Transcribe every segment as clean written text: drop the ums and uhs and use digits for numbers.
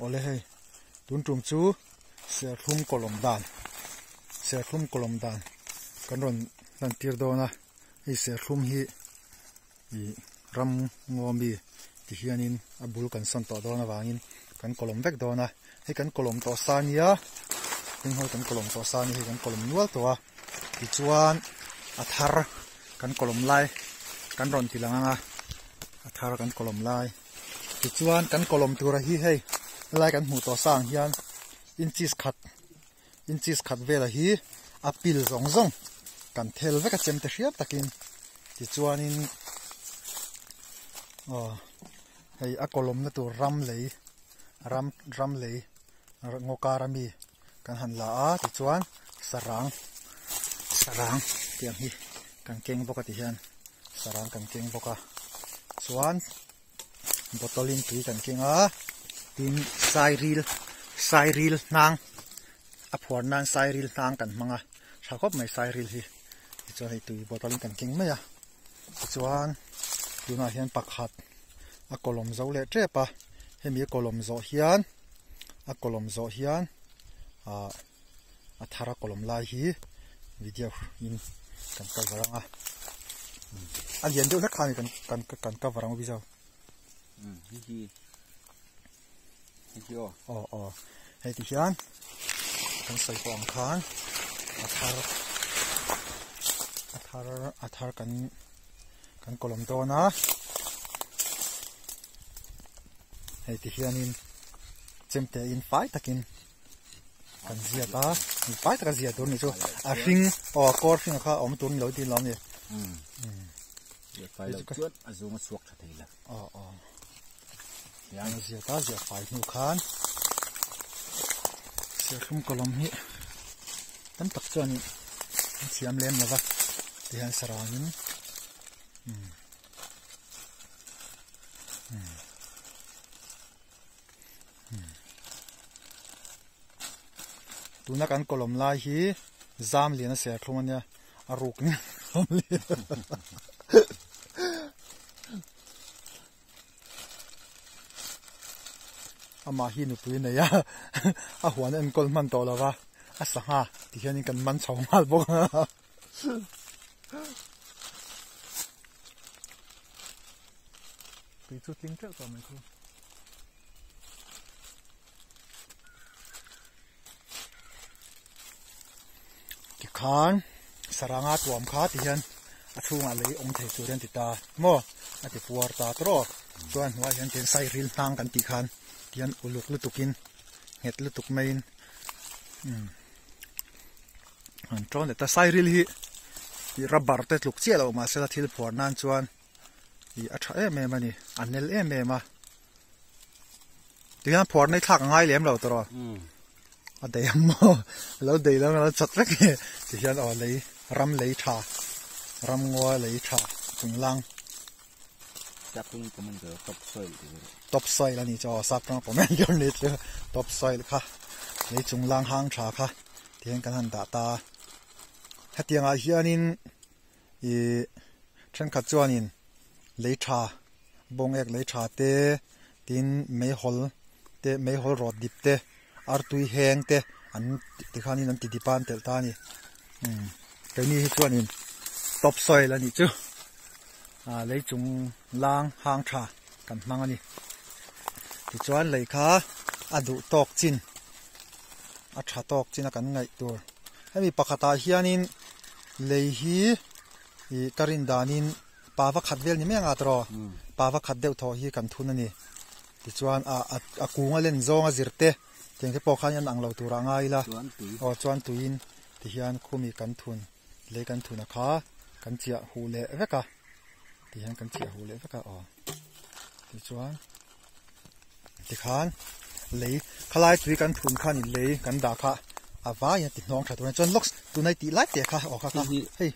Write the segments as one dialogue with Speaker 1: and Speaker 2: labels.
Speaker 1: Awle hei tun tum chu serthlum kawlawm dan serthlum kawlawm dan kan rawn lan tir dawn a hei serthlum hi ih ram ngaw mi ti hianin a bul kan sawn tawh dawn avangin kan kawlawm vek dawn a hei kan kawlawm tawh sa nia heng ho kan kawlawm tawh sa nia hei kan kawlawm nual tawh a tichuan a thar kan kawlawm lai kan rawn ti lang ang a a thar kan kawlawm lai tichuan kan kawlawm tura hi hei helai kan hmuh tawh sa ang hian inches khat inches khat vela hi a pil zawng zawng kan thel vek a chem te hriat takin tichuanin aw hei a kawlawmna tur ram lei ram ram lei ngaw kar ami kan han la a tichuan sarang sarang tiang hi kan keng bawk a ti hian sarang kan keng bawk a chuan bottle in tui kan keng a tin sairil sairil hnang a phuar nan sairil hnang kan hmang a tha khawp mai sairil hi tichuan hei tui bottle in kan keng mai a tichuan tunah hian pakhat a kawlawm zo leh tep a hemi a kawlawm zawh hian a kawlawm zawh hian ah a thar a kawlawm lai hi video in kan cover ang a a lian deuh hlek kha ani kan kan kan cover ang bizo
Speaker 2: hi hi hi hi aw
Speaker 1: aw aw hei ti hian kan sawi pawh ang khan a thar a thar a thar kan kan kawlawm dawn a hei ti hianin chemte in fai takin kan ziak a fai taka ziah tur ni chu a hring aw kawr hring kha awm tur ni lo tin lo ni
Speaker 2: fai lo chuan a zung a chhuak tha thei la
Speaker 1: aw aw hian ziak a ziah fai hnu khan serthlum kawlawm hi tam tak chuan in thiam lem lova tihian sarangin um um Tuna kan kawlawm lai hi zam lian a ser thlum a nia a ruk in zam lian amah hi nupui nei a a huan enkawl hman tawh lo va a sangha ti hianin kan man chho nghal bawk a. Tui chu tling teuh tawh mai khu. Tikhan saranga tuam kha ti hian a chhungah lei awm thei tur hian ti ta maw a ti puar ta tawrh chuan hnuaiah hian tian sai ril hnang kan tih khan tihian uluk lutukin nghet lutuk maiin umm an tawn leh ta sai ril hi rubber te tluk chiah loh mahse thil phuar nan chuan ih a tha em em a ni a nel em em a tihian phuar na hi thlak a ngai lem lo tawh a dei ang maw lo dei lo lo chat vek nge tihian aw lei ram lei tha ram ngaw lei tha chung lang top soil a ni chu aw sap tawng comment tur ni chu top soil kha lei chung lang hang tha kha tihian kan han dah ta hetiang ah hianin Ih thenkhat chuanin lei tha bawng ek lei tha te tin meihawl te meihawl rawt dip te artui heng te an tikhanin an ti dip a an telh ta a ni umm keini hi chuanin top soil a nih chu ah lei chung lang hang tha kan hmang a ni tichuan lei kha a duh tawk chin a tha tawk chin a kan ngaih tur hemi pakhatah hianin lei hi ih ka rin danin pava khat vel ni mai anga tawh pava khat deuh thawh hi kan thun a ni tichuan ah a kung a len zawng a zir te tiang te pawh khan an ang lo tur ah ngai ila aw chuan tuiin tihian khumi kan thun lei kan thun a kha kan chiah huh leh vek a tihian kan chiah huh leh vek a aw tichuan tikhan lei khalai tui kan thun khan in lei kan dah kha a vai a ti hnawng tha tur a ni chuan lawks tunai tih lai te kha aw kha kha hei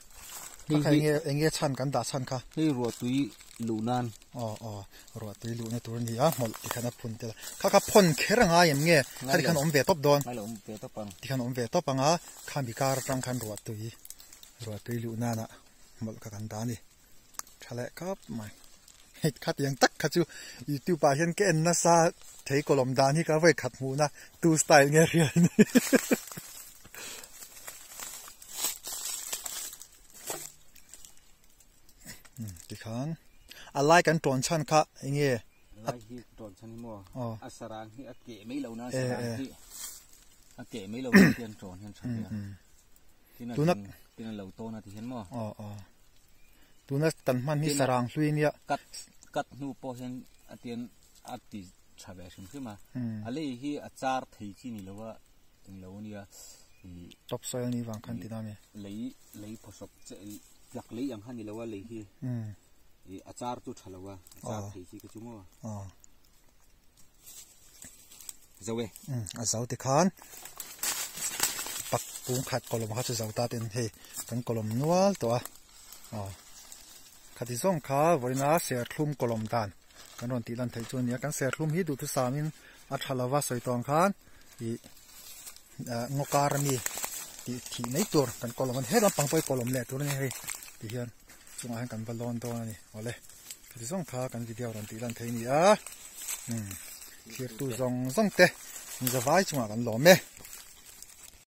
Speaker 1: kha kha enge enge chhan kan dah chhan kha
Speaker 2: hei ruah tui luh nan
Speaker 1: aw aw ruah tui luhna tur a ni a hmawlh tikhan a phun tel a kha kha phawn kher a ngai em nge kha tikhan awm ve tawp dawn tikhan awm ve tawp ang a khami kar atang khan ruah tui ruah tui luh nana hmawlh kha kan dah a ni tha leh khawp mai. Hei khatiang tak kha chu youtube ah hian ka en nasa thei kawlawm dan hi ka vawi khat hmuhna tu style nge hria a ni. Tikhan a lai kan tawn chhan kha eng nge?
Speaker 2: Lai hi tawn chhan hi maw? A sarang hi a keh mai lo na sarang hi a keh mai lo na hian tawn hian tha hle a. Tuna tin a lo tawn a ti hian maw?
Speaker 1: Aw aw. Tuna kan hman hi sarang hlui nia.
Speaker 2: Kat kat hnu pawh hian a tian a ti tha ve hrim hrim a. A lei hi a char thei chi ni lo a eng lo ania.
Speaker 1: Top soil ni vang khan ti na mi.
Speaker 2: Lei lei phawsawk che tlak lei ang kha ni lo a lei hi. A char chu tha lo a a char thei chi ka chu maw.
Speaker 1: Aw.
Speaker 2: Zo e.
Speaker 1: A zo ti khan pak kung khat kawlawm kha chu zo ta ten hei kan kawlawm nual tawh a aw khati zawng kha vawiina serthlum kawlawm dan kan rawn tih lan theih chu a ni a kan serthlum hi duhthusam in a tha lova sawi tawng khan ih ngaw kar ami tih thih mai tur kan kawlawm a ni he lampang pawh hi kawlawm leh tur a ni hei ti hian chungah hian kan va lawn dawn a ni awle. Khati zawng kha kan video rawn tih lan thei a ni a, umm thirtu zawng zawng te in zavai chungah kan lawm e.